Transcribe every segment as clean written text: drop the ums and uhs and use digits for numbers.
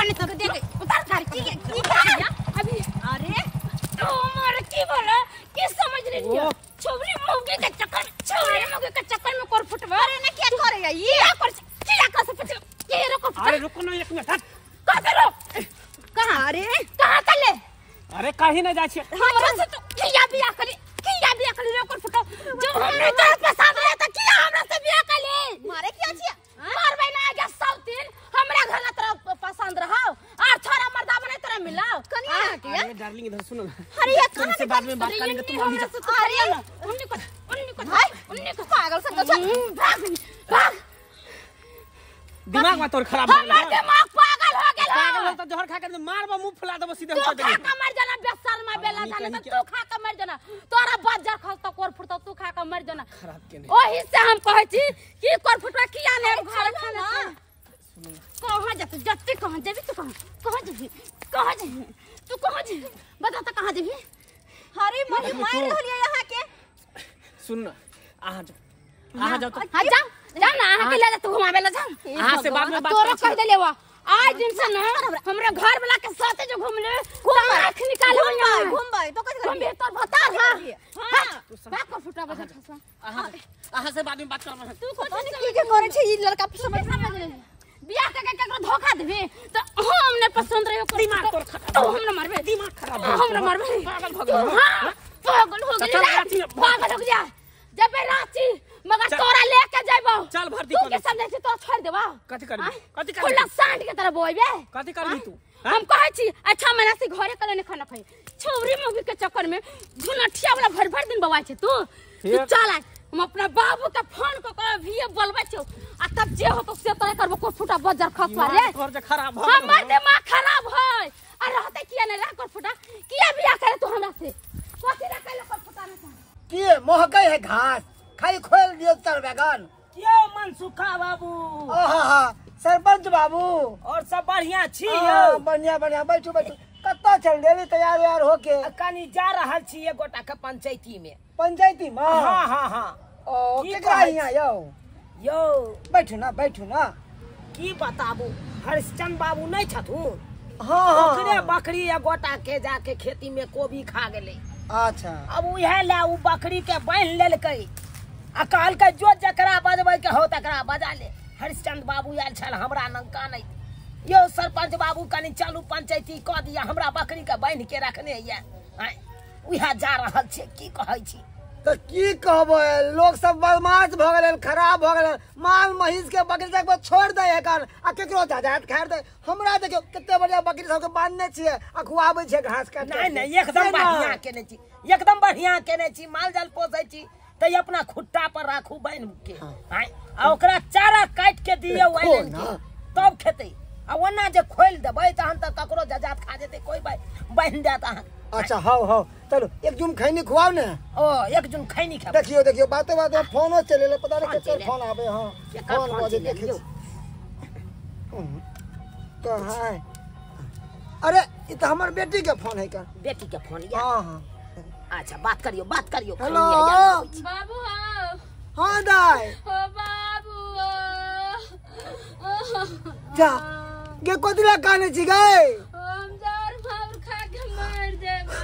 नहीं तो देख उतार गाड़ी की अभी। अरे तू मार की बोला की समझ रही है? छोरी मौगी के चक्कर, छोरी मौगी के चक्कर में कोर फुटवा। अरे ना क्या करे ये कर क्या कर से के रोको। अरे रुको ना एक मिनट, कहां रोक कहां? अरे कहां चले? अरे कहीं ना जा छी हमरा से तो किया बियाह करी, किया बियाह करी रे कोर फुटो। जो हमने तोर पसंद रहे त किया हमरा से बियाह करी? मारे किया छी मारबे ना आगे सौतीन हमरा घर ना तोरा पसंद रहो और छोरा मर्दा बने तोरा मिलाओ कनिया किया। अरे डार्लिंग इधर सुनो ना। अरे ये कहां से बाद में बात करेंगे, तुम अभी जाओ। अरे उन्नी को उन्नी को भाई उन्नी को पागल संग भाग भाग। दिमाग में तोर खराब हो गेल। हमर दिमाग पागल हो गेल। पागल हो त जहर खा के मारबा मुंह फुला देबो सीधे। तू खा के मर जाना बेसर में बेला जाने त तू खा के मर जाना। तोरा बज्जर खस त कोर फुटतो तू खा के मर जाना। खराब के नहीं ओही से हम कहै छी कि कोर फुटवा किया ने घर खाना। कहां जात जत्ते कहां जेबी तू? कहां कहां जेबी? कहां जेबी तू? कहां जेबी बता त कहां जेबी? अरे मरी मार रहलियै यहां के। सुन ना आहा जाओ, आहा जाओ तो। हां जाओ जाओ ना आहा के ले जा तू घुमावे ला जाओ। आहा से बाद में बात तोरो कह देले वा आज दिन से ना हमरा घर वाला के साथे जो घुमले आंख निकालो यहां घुमबै तो कथि घुमबे तोर भतार। हां हां बाप को फुटा बजा ठसा। आहा आहा से बाद में बात करब। तू पता नहीं की के करे छै ई लड़का समझ समझ बियाह के केकरो धोखा देबे त हम ने पसंद रहियो दिमाग तोर खराब तो हम न मारबे। दिमाग खराब हम न मारबे। पागल भ गेल। हां पागल हो गेल, पागल हो गया। जबे रांची मगर तोरा लेके जाइबो। चल भर्ती तू के समझै छी तोरा छोड़ देबा। कथि करबी? कथि करबी? खुला सांड के तरह बोइबे। कथि करबी तू? हम कहै छी अच्छा महीना से घरे कले ने खाना खाई। छौरी मौगी के चक्कर में घुनठिया वाला भर भर दिन बवाइ छै तू। तू चल आ हम अपना बाबू के फोन क के अभी बोलबै छौ आ तब जे होतो से तोरे करबो। को फुटा बजर खसवा रे तोर जे खराब भ हमर दिमाग खराब है। आ रहते किया ने रह कर फुटा किया बियाह करे तू हमरा से? कथि रे कैलो कर फुटा ने के महकै है घास खाली खोल दियो तर बैगन। क्यों मनसुखा बाबू? आहा सरपंच बाबू और सब बढ़िया छी यौ? बढ़िया बढ़िया बैठू बैठू। कत्ता चल गेली तैयार उयार होके? कनी जा रहल छी एक गोटा के पंचायती में। पंचायती में? हां हां हां। ओ केकरा हिया यौ? यौ बैठू ना बैठू ना। की बताबू हरिश्चंद्र बाबू नहीं छथुन? हां हां ओकरे बकरी एक गोटा के जाके खेती में कोबी खा गेलै। अच्छा अब उहे ले उ बकरी के बान्हि लेलकै आ कहलकै जो जकरा बजबै के हो तकरा बजा ले। हरिश्चंद्र बाबू आयल छल हमरा नंका नहीं। यो सरपंच बाबू कनी चलू पंचायती कऽ दिया हमरा बकरी के बान्हि के रखने ये। उहे जा रहल छै। की कहै छी? त की कहबै लोग सब बदमाश भ गेल, खराब भ गेल। माल महींस के बकरी सब छोड़ दे है कारण आ केकरो जाजात खाड़ दे। हमरा देखियो कते बढ़िया बकरी सब के बांधने छियै आ खुआबै छियै घास काट। नहीं नहीं एकदम बढ़िया केने छी, एकदम बढ़िया केने छी। माल जाल पोसै छी त अपना खुट्टा पर राखू बान्हि के आ ओकरा चारा काट के दियौ आइलन के तब खेतै। आ ओना जे खोलि देबै तहन त ककरो जजात खा जेतै, कोइ बान्हि देत अहाँ। अच्छा हाँ हाँ चलो एक जुम खैनी खुआओ ने। ओ एक जुम खैनी खाओ। देखियो देखियो बाते बाते फोनो चले ले पता नहीं केकर फोन आवे। हां फोन बजे देखियो कहां है? अरे ई त हमर बेटी के फोन है का? बेटी के फोन या? हां हां अच्छा बात करियो बात करियो। हेलो बाबू। हां दाई। ओ बाबू जा गे कोदिला काने छी गए? हम जार भावर खा के मर जेबो।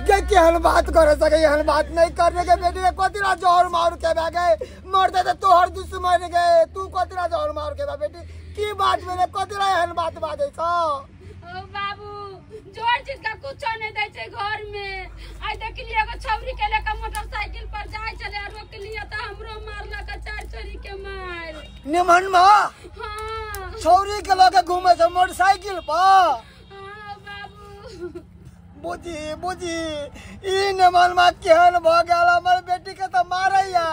के केहन बात करे सके एहन बात नहीं करने के बेटी के कोतिरा जोर मार के भा गए मरते त तोहर दुश्मन गए। तू कोतिरा जोर मार के बा बेटी की बात मेरे कोतिरा एहन बात बाजै छौ? ओ बाबू जोर चीज का कुछ नहीं दै छै घर में। आइ देखलिए एगो छौरी के लेके मोटरसाइकिल पर जाय छले रोक लिया त हमरो मारलक चार छोरी के मार। निमन मां? हां छौरी के लके घूमे छै मोटरसाइकिल पर? हां बाबू। बुझी बुझी ई निमन मां केहन भ गेल हमर बेटी के त मारैया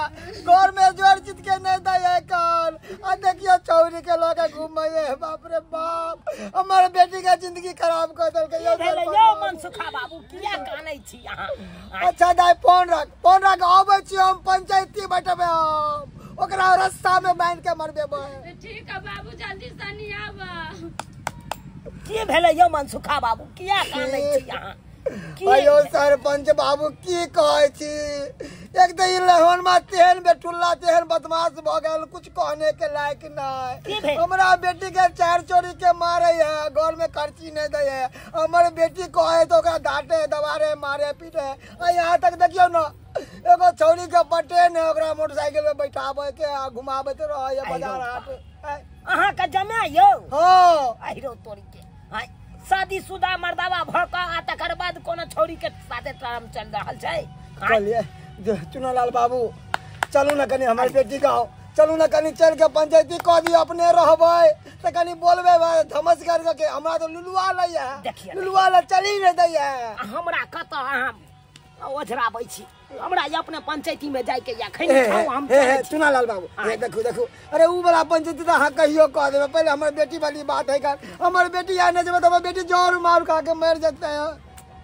घर में जोर चित के नहीं दै कान आ देखियो छौरी के लके घूमे है। बाप रे बाप हमर बेटी के जिंदगी खराब कर देलकै। यौ मनसुखा बाबू किया कानै छी अहाँ? अच्छा दाई फोन रख फोन रख आबै छी हम पंचायती बैठबे हम ओकरा रास्ता में बांध के मरबे। ठीक है बाबू जल्दी से नहीं आवा। की भेलै यौ मनसुखा बाबू किया कानै छी अहाँ? अयो सरपंच बाबू की कहै छी, एक तऽ ई लहन मा तेहन बेटुल्ला तेहन बदमाश भऽ गेल, कुछ कहने के लायक नहीं। हमरा बेटी के चार चोरी के मारे है, घर में खर्ची नहीं दै है। हमर बेटी कहे तो ओकरा डांटे दबारे मारे पीटे। आ यहाँ तक देखियौ न, एगो छौरी के पटे ने ओकरा मोटरसाइकिल में बैठाबै के आ घुमाबैत रहै बाजार हाट। अहाँ के जमा यौ? हाँ। आहिरो तोरी के हाय, शादीशुदा मर्दावा भ क आ तकर बाद कोनो छौरी के साथे काम चल रहल छै। कहलिए चुनालाल बाबू चलू ना कनी हमार बेटी गाँव चलू ना, कनी चल के पंचायती कह दियो, अपने रहबै त कनी बोलबै धमस कर के। हमरा तो लुलुआ लै है, लुलुआ लै चली नहीं दै है। हमरा कत अहाँ ओझराबै छी, हमरा अपने पंचायती में जाय के या खैनी खाऊ हम। चुनालाल बाबू हे देखू देखू, अरे उ वाला पंचायती त अहाँ कहियो कह देबै, पहले हमर बेटी वाली बात है। कर हमर बेटी आ नहीं जेबै त हमर बेटी जोर मार खा के मर जेतै।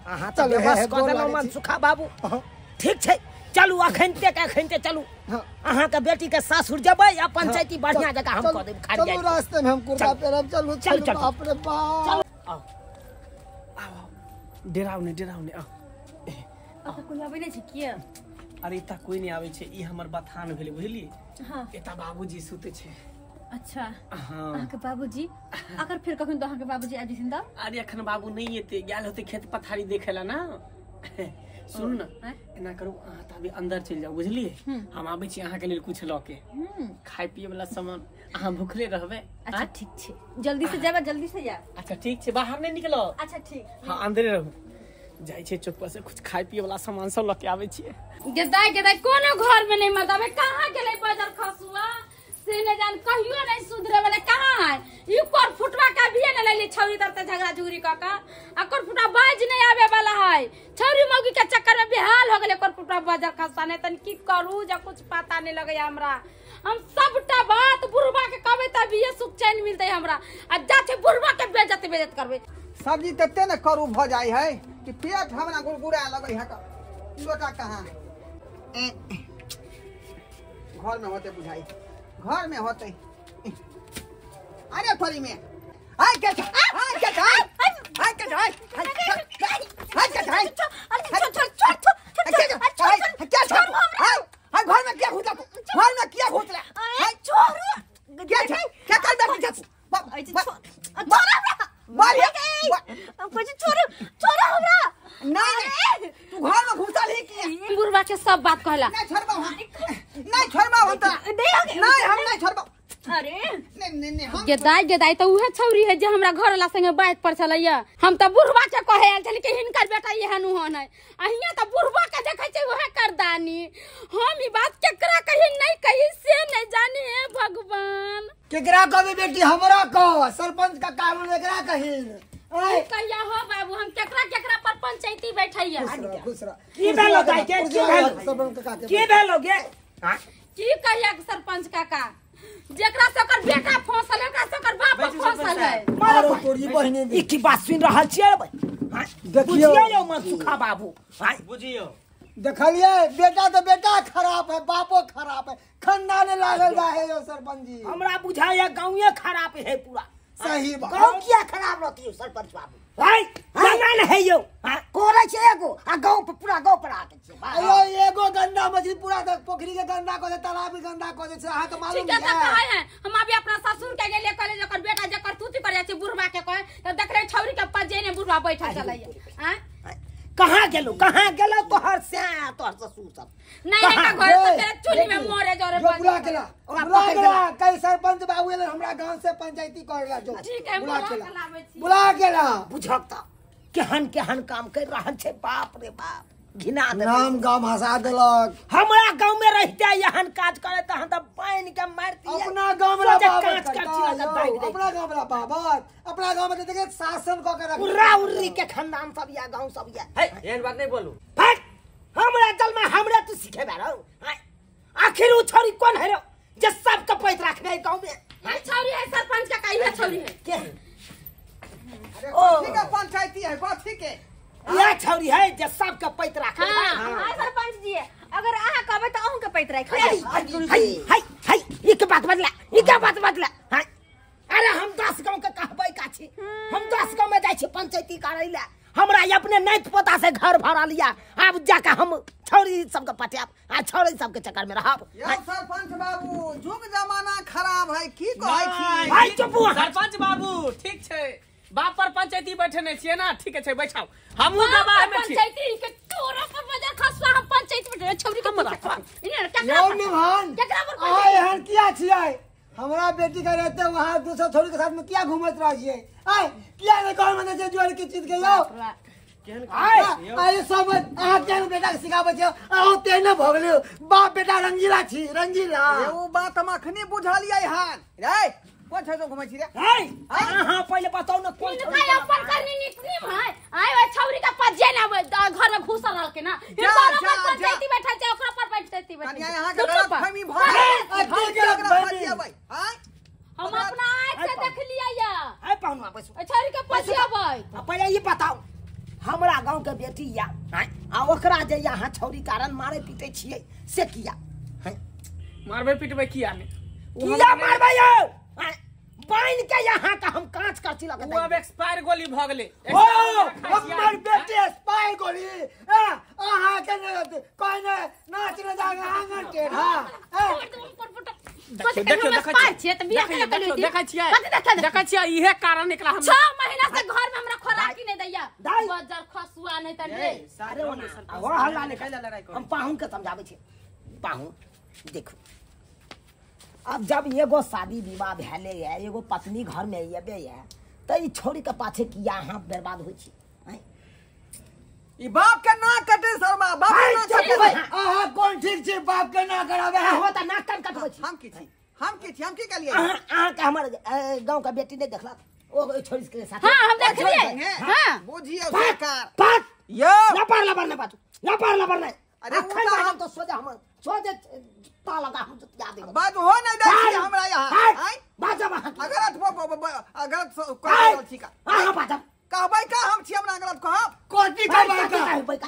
अहाँ त बेबस कऽ देलहुँ मनसुखा बाबू। ठीक छै चलू, अखनते के अखनते चलू। अहाँ के बेटी के सासुर जेबै आ पंचायती बढ़िया जगह हम कऽ देब। खाली चलू रास्ते में हम कुर्ता पहिरब। चलू चलू, बाप रे बाप। आओ आओ, डराउ नहीं डराउ नहीं। आओ अहाँ कोई आबै नहि छै किया? अरे एता कोई नहीं आबै छै, ई हमर बथान भेलै बुझलियै। हां, एता बाबूजी सुते छै। अच्छा। हां, अहाँके बाबूजी अगर फिर कखन तो अहाँके बाबूजी आबि जेथिन त? अरे अखन बाबू नहीं एते, गेल होते खेत पथारी देखे ला ना। सुन ना, एना करू अहाँ त अभी अंदर चलि जाउ बुझलियै। हम आबै छी अहाँके लेल कुछ लऽ के, खाय पिए वाला सामान। अहाँ भुखले रहबै। अच्छा ठीक छै, जल्दी से जाबा, जल्दी से जा। अच्छा ठीक छै, बाहर नहीं निकलो। अच्छा ठीक। हाँ अंदरे रहू। जाइ छै चौक पर से कुछ खाय पिए वाला सामान सब लऽ के आबै छियै। गेदाय गेदाय कोनो घर में नहीं मदाबे, कहाँ गेलै बाजार खसुआ से नहीं जान, कहियो नहीं सुधरे वाला कहाँ है। ई कर फुटवा के अभिये न लैली छौरी तर ते झगड़ा झुगड़ी क के, आ कर फुटवा बाज नहीं आवे वाला है। छौरी मौगी के चक्कर में बेहाल हो गेलै कर फुटवा बाजार खसुआ। नहीं तन की करू जा, कुछ पता नहीं लगै हमरा। हम सबटा बात बुढ़वा के कहबै त अभिये सुख चैन मिलतै हमरा, आ जा छै बुढ़वा के बेइज्जती बेइज्जत करबै। सब्जी तते ने करू भ जाइ है कि पेट हमरा गुड़गुड़ा लगै है। लोटा कहाँ है? घर में होते बुझाई, घर में होते। अरे थोड़ी में हाय के हाय के हाय हाय के हाय हाय के हाय। अरे छोड़ छोड़ छोड़ छोड़ क्या छोड़ हाय, घर में क्या घुसला, घर में क्या घुसला? अरे छोड़, क्या क्या कर बैठे छे? छोड़ छोड़ छोड़ हमरा। नहीं तू घर में घुसल ही किया? बुढ़वा के सब बात कहला। नहीं छोड़बा, नहीं छोड़बा हम त नहीं, हम नहीं छोड़बा। अरे नहीं नहीं नहीं, हम गेदाय गेदाय त उहे छौरी है जे हमरा घर वाला संगे बाइक पर चलैया। हम त बुढ़वा के कहे आयल छली कि हिनकर बेटा एहन ओहन है, आ हियां त बुढ़वा के देखै छै उहे करदानी। हम ई बात केकरा कही नहीं कही से नहीं जानी। हे भगवान, केकरा कहबे बेटी? हमरा कह, सरपंच का कानून एकरा कही। कहिया हो बाबू, हम केकरा केकरा पर पंचायती बैठैया। खुश रह। की भेलो दाई के? की भेलो? की भेलो गे? की कहिया सरपंच काका, जेकरा से ओकर बेटा फंसल है ओकरा से ओकर बाप फंसल है। मारो तोरी बहिनी, ई की बात सुन रहल छियै? देखियो बुझियौ मनसुखा बाबू, बुझियौ देखलिए बेटा तो बेटा खराब है, बापो खराब है, खानदान लागल जा है यो सरपंच जी। हमरा बुझाया गांवे खराब है पूरा। सही बात, गांव किया खराब रहती है सरपंच बाबू? भाई गंगा है यो कोरै छै एगो आ गांव पर पूरा गांव पर आके छै। अयो एगो गंदा मछली पूरा तक पोखरी के गंदा क दे, तालाब के गंदा क दे छै, अहाँ के मालूम है। कहै है हम अभी अपना ससुर के गेलिए कॉलेज, ओकर बेटा जकर तूती कर जाइ छै बुढ़वा के कहे त देख रहे छौरी के पजे ने बुढ़वा बैठल चलैया। हां कहाँ गेलो, कहाँ गेलो तोहर से तोहर ससुर सब? नहीं नहीं का घर से तेरे चुली में मरे जोरे जो बुला केला, बुला केला कई सरपंच बाबू एले हमरा गांव से पंचायती करला जो। ठीक है बुला केला, बुला केला। बुझक त केहन केहन काम कर रहल छै, बाप रे बाप घिना दे। नाम गांव हंसा देलक। हमरा गांव में रहते एहन काज करे त हम त पानि के मारती। अपना गांव में अपना गांव में बाबत, अपना गांव में देखे शासन क के रख। उर्रा उर्री के खानदान सब या गांव सब या। हे एहन बात नहीं बोलू। फट हमरा दल में हमरा तू सिखेबा रहो। आखिर उ छोरी कोन है रो जे सब के पैत रखबे गांव में? ई छौरी है सरपंच का, ई छौरी है के? अरे कथी के पंचायती है, कथी के? यह छौरी है जे सब के पैत राखे। हां सरपंच जी, अगर अहाँ कहबै त अहूं के पैत राखे। हाय हाय हाय, ई के बात बदला, ई के बात बदला। हाय अरे हम 10 गांव के कहबै का छी, हम 10 गांव में जाइ छी पंचायती करै ला। हमरा अपने नैत पोता से घर भरा लिया आब जाके हम छौरी सबके पटायब आ छौरी सबके चक्कर में रहब। यौ सरपंच बाबू जुग जमाना खराब है की कहै छी। भाई चुप सरपंच बाबू ठीक छै बाप पर पंचायती बैठने छियै ना ठीक छै बैठाउ हमहूँ गवाह में छी। पंचायती के तोरा पर बजा खसवा हम पंचायती में छौरी के हमरा यौ निभान केकरा पर आ एहन किया छियै हमरा बेटी के रहते वहां दूसरा छोरी के साथ में किया घूमत रह छियै आय किया ने घर में जे जोड़ के चीज के यौ केहन आय आय सब अहाँ केहन बेटा के सिखाबै छियै अहूँ तेहने भऽ गेलियौ बाप बेटा रंगीला छी रंगीला। ओ बात हम अखनी बुझलियै हन रे कोन छै तो घुमै छी रे। अहाँ पहिले बताउ न कोन छौरी अपन करनी नीक नीम है आय ओइ छौरी के पजे ना घर में घुसल रहल के ना हिनकर पर पंचायती बैठल छै ओकरा पर पंचायती बैठल कनिया अहाँ के गलत फहमी भ गेल आय हम अपना आँख से देख लियै या आय पाहुना बैसू छौरी के पजियाबै। पहिले ई बताउ हमरा गांव के बेटी या आ ओकरा जे यहाँ छौरी कारण मारे पीटे छियै से किया मारबै पीटबै किया ने किया मारबै यौ बाइन के यहाँ का हम कांच करची लगे ओ अब एक्सपायर गोली भ गेलै। ओ हमर बेटी एक्सपायर गोली ए अहाँ के ने कोइ ने नाच ने जागे आंगन टेढ़ा देखियो देखियो देखै छियै देखै छियै इहे कारण एकरा हम 6 महीना से घर में हमरा खोराकी नहीं दैया बजर खसुआ नहीं त रे। अरे ओ हल्ला ने हम पाहुन के समझाबै छी पाहुन देखो अब जब एगो शादी विवाह भेले है एगो पत्नी घर में अबे है त ई छोरी के पाछे किया अहाँ बर्बाद होइ छी। ई बाप के ना कटे शर्मा बाप के ना कटे अहाँ कोन ठीक छी बाप के ना कराबे हो त नाक कान कटबै छी। हम की छी हम की छी हम की कहलियै अहाँ के हमर गांव के बेटी नहीं देखलक ओ छोरी के साथ। हां हम देखलियै। हां बुझियौ सरकार पाट यौ लपर लपर नै बाजू लपर लपर नै। अरे अखन बाजब तो सोझे हम सोझे ताला लगा हम जुतिया देब बाज हो नहीं दै छी हमरा यहाँ आय बाजब अहाँ गलत गलत कह रहल छी का अहाँ बाजब कहबै का हम छी हमरा गलत कहब कोटी कहबै का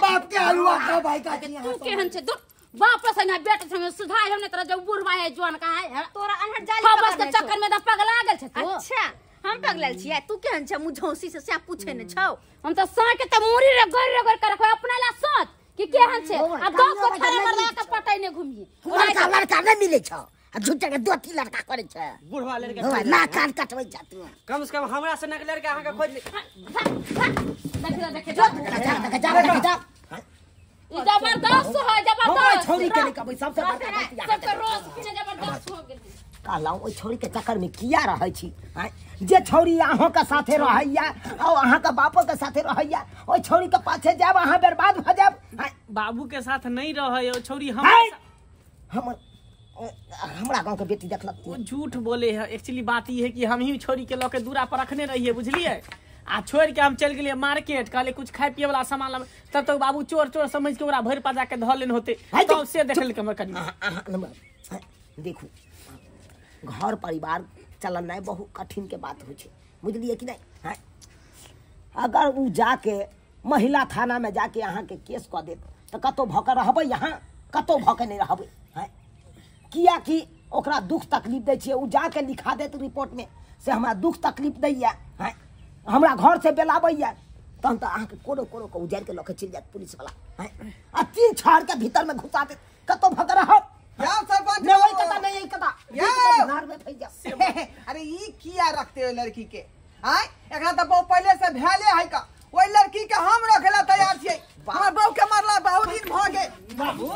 बाप के हलुआ कहबै का तू केहन छै दू बाप संगे बेटा संगे सुधार हम ने तोरा जो बुढ़वा है जवान का है तोरा अनहर जाली खबस के चक्कर में त पगला गेल छै तू। अच्छा हम पगलल छियै तू केहन छै मुझौसी से से पूछे ने छौ हम त साँ के त मुरी रे गड़ रगड़ के रखबै अपना ला सोच कि केहन छै आ दस को छाड़ा मरला के पटै ने घुमिए लड़का लड़का नहीं मिले छौ आ झूठा के दो तीन लड़का करे छै बुढ़वा लड़का ना कान कटबै जा तू कम से कम हमरा से नक लड़का अहाँ के खोज ले। देख देख जा जा जा ई जबरदस्त है जबरदस्त हम छोरी के नहीं कहबै सबसे बड़का गलती अहाँ सबके रोज पीने जबरदस्त हो गेल। कहलहुँ ओहि छोरी के चक्कर में किया रहै छी जे छोरी अहाँ के साथे रहैया और अहाँ के बापो के साथे रहैया ओहि छोरी के पाछे जायब अहाँ बर्बाद भ जायब। बाबू के साथ नहीं रहै ओ छोरी हम हमरा गांव के बेटी देखलक वो झूठ बोले है। एक्चुअली बात ई है कि हम ही छोरी के लके दूरा पर रखने रहिए बुझलिए आ छोड़ के हम चल गेलिए मार्केट कहले कुछ खाए पिए वाला सामान लाबे तब तक बाबू चोर चोर समझ के ओकरा भरि पजा के धऽ लेन होते तब से देखल के हमर कनी। देखू घर परिवार चलनाइ बहुत कठिन के बात होइ छै बुझलिए कि नहीं। अगर उ जाके महिला थाना में जाके अहाँ के केस कऽ देत तऽ कतौ भऽ के रहबै यहाँ कतौ भऽ के नहीं रहबै। किया कि ओकरा दुख तकलीफ दै छियै उ जाके लिखा देत रिपोर्ट में से हमरा दुख तकलीफ दैया हमरा घर से बेलाबैया तहन तऽ अहाँके कोनो कोनो के उजाड़ि के लऽ के चलि जायत पुलिस वाला आ 3 छाड़ के भीतर में घुसा देत कतौ भऽ के रहब। सरपंच नहीं वही कथा नहीं यही कथा यौ में फंस जा। अरे ई किया रखते हो लड़की के आय एकरा त बहु पहले से भेले है का ओइ लड़की के हम रखेला तैयार छियै हमर बहु के मारला बहुत दिन भ गेल बाबू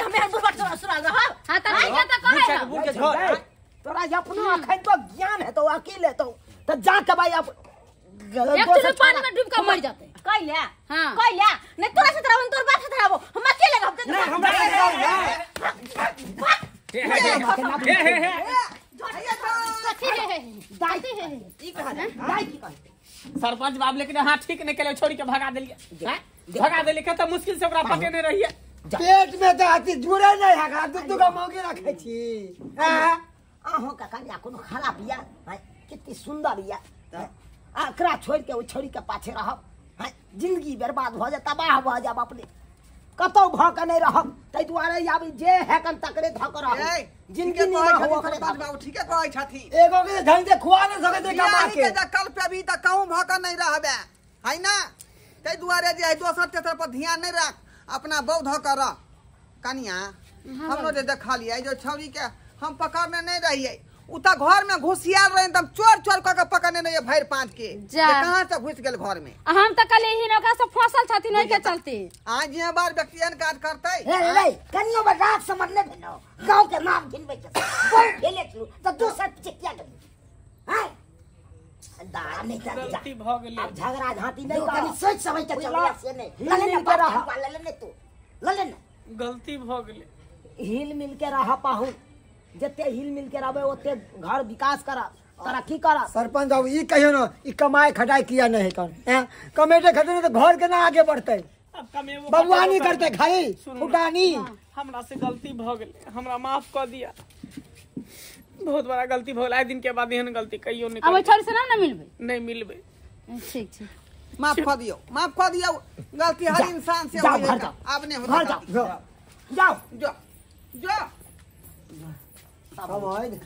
हमें हर बुढ़वा तोरा सुना रहा। हां त नहीं त कहै बूढ़ के झोर तोरा अपनो अखन तो ज्ञान है तो अकेले तो त जा के भाई अब एक तो पानी में डूब के मर जाते कैला। हां कैला नहीं तोरा से तोरा तोर बाप से तोरा हम अकेले रहब नहीं हमरा हे हे हे सरपंच बाब लेकिन हां ठीक नहीं केले छोड़ी के भगा देलिए भगा देलिए के त मुश्किल से ओकरा पकड़ने रहिए पेट में त अथी जुड़े नहीं है दू दू गो मौगी रखै छी। अहाँ के कन्या कोनो खराब या कितनी सुंदर या एकरा छोड़ के ओहि छोरी के पाछे रहब जिंदगी बर्बाद भ जाए तबाह भ जाब अपने। कतौ भ के नहीं रहब तै दुआरे आब जे हैकन तकरे ध के रहब जिनकी नीमा हो ओकरे सरपंच बाबू ठीके कहै छथि एगो के ढंग से खुआ नहीं सकै छै कमा बियाही के के जे कल पे अभी तक कहूँ भऽ के नहीं रहबे है ना ताहि दुआरे जे है दोसर तेसर पर ध्यान नहीं रख अपना बहू धऽ के रह कनिया हमरो जे देखलियै जो छौरी के हम पकड़ने नहीं रहियै उ तऽ घर में घुसियाल रहे एकदम चोर चोर कऽ के पकड़ने रहियै भरि पाँच के जा। जे कहाँ से घुसि गेल घर में आ हम तऽ कहलियै हिनका सब फसल छथिन ओहि के चलते आज जे बार व्यक्ति एहन काज करतै रे रे कनियो बड़ राग समझ ले भेलो गांव के नाम गिनबै छै बहु भेले छलु त दोसर पीछे किया गेली हैं दा नहीं जा गलती भऽ गेलै आब झगड़ा झांटी नहीं कनी कर सोच समझ के चल से नहीं हिल लले मिल ना के रह बात लले ने तू लले ना गलती भऽ गेलै हिल मिल के रह पाहु जते हिल मिल के रहबे ओते घर विकास करब तरक्की करब सरपंच बाबू ई कहियो ना ई कमाए खटाए किया नहीं कर हैं कमेटे खटे तो घर के ना आगे बढ़ते अब कमेबो बबुआनी खटेबो करते खाली सुनू ना। फुटानी हमरा से गलती भऽ गेलै हमरा माफ कऽ दिया बहुत बड़ा गलती भऽ गेलै आइ दिन के बाद एहन गलती कहियो नहीं अब ओहि करबै। छौरी से ना ने मिलबै नहीं मिलबै ठीक छै माफ कऽ दियौ माफ कऽ दियौ गलती हर इंसान से जाओ, होइए घर का। जाओ। आब नहीं घर होतै जाओ। गलती। जाओ जो जो समझ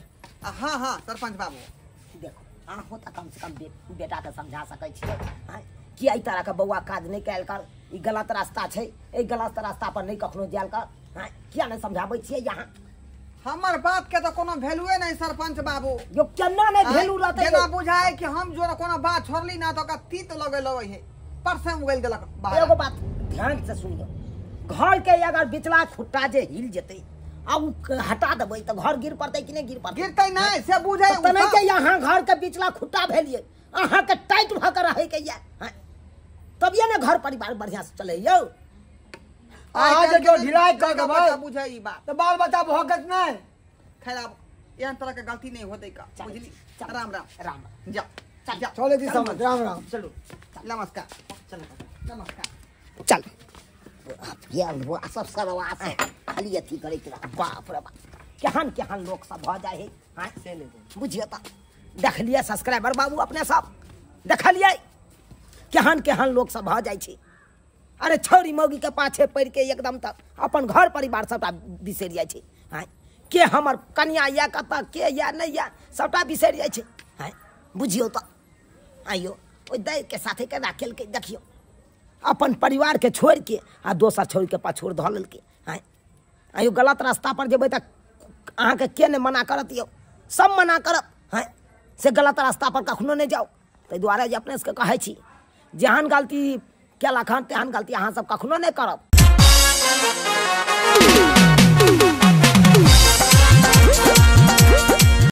हाँ हाँ सरपंच बाबू देखो अहाँ तऽ कम से कम बेटा के समझा सकै छियै आँय? कि एहि तरह के बौआ काज नहि कयल कर ई गलत रास्ता छै एहि गलत रास्ता पर नहि कखनो जायल कर आँय? किया नहि समझाबै छियै यहाँ हमर बात के तऽ कोनो वैल्यूए नहीं सरपंच बाबू यो केना नहि भेलू रहतै जेना बुझाय कि हम जो कोनो बात छोड़ली ना तो ओकरा तीत लगे लगे है परसे उगल देलक बाहर एगो बात ध्यान से सुनियो घर के अगर बिचला खुट्टा जे हिल जेतै आ उ हटा देबै तऽ घर गिर पड़तै कि नहि गिर पड़तै गिरतै नहीं से बुझे तऽ नहि के यहाँ घर के बिचला खुट्टा भेलियै अहाँ के टाइट भऽ के रहै के ये आँय? तभिए ने घर परिवार बढ़िया से चलै यौ अहाँ जे केओ ढिलाइ कऽ देबै बुझे ई बात तऽ बाल बच्चा भौंकत नहि खैर आब एहन तरह के गलती नहीं होतै का चल, बुझली चल। राम राम राम जा जा चले दी समझ राम राम चलू नमस्कार चलो नमस्कार चल ये वो सब सरवा से खाली अथी करैत रह बाप रे बाप केहन केहन लोक सब भऽ जाइ है आँय? बुझियौ तऽ देखलियै सब्सक्राइबर बाबू अपने सब देखलियै केहन केहन लोक सब भऽ जाइ छै अरे छौरी मौगी के पाछे पड़ि के एकदम तऽ अपन घर परिवार सबटा बिसरि जाइ छै आँय? के हमर कनिया यऽ कतऽ के यऽ नहि यऽ सबटा बिसरि जाइ छै आँय? बुझियौ तऽ आइयो ओहि दैके साथे केना केलकै देखियौ अपन परिवार के छोड़ि के आ दोसर छोड़ि के पछोड़ धऽ लेलकै आँय? आइयो गलत रास्ता पर जेबै तऽ अहाँके के नहि मना करत यौ सब मना करत हँ से गलत रास्ता पर कखनो नहि जाउ ताहि दुआरे जे अपने सबके कहै छी जेहन गलती केलक हन तेहन गलती अहाँ सब कखनो नहि करब।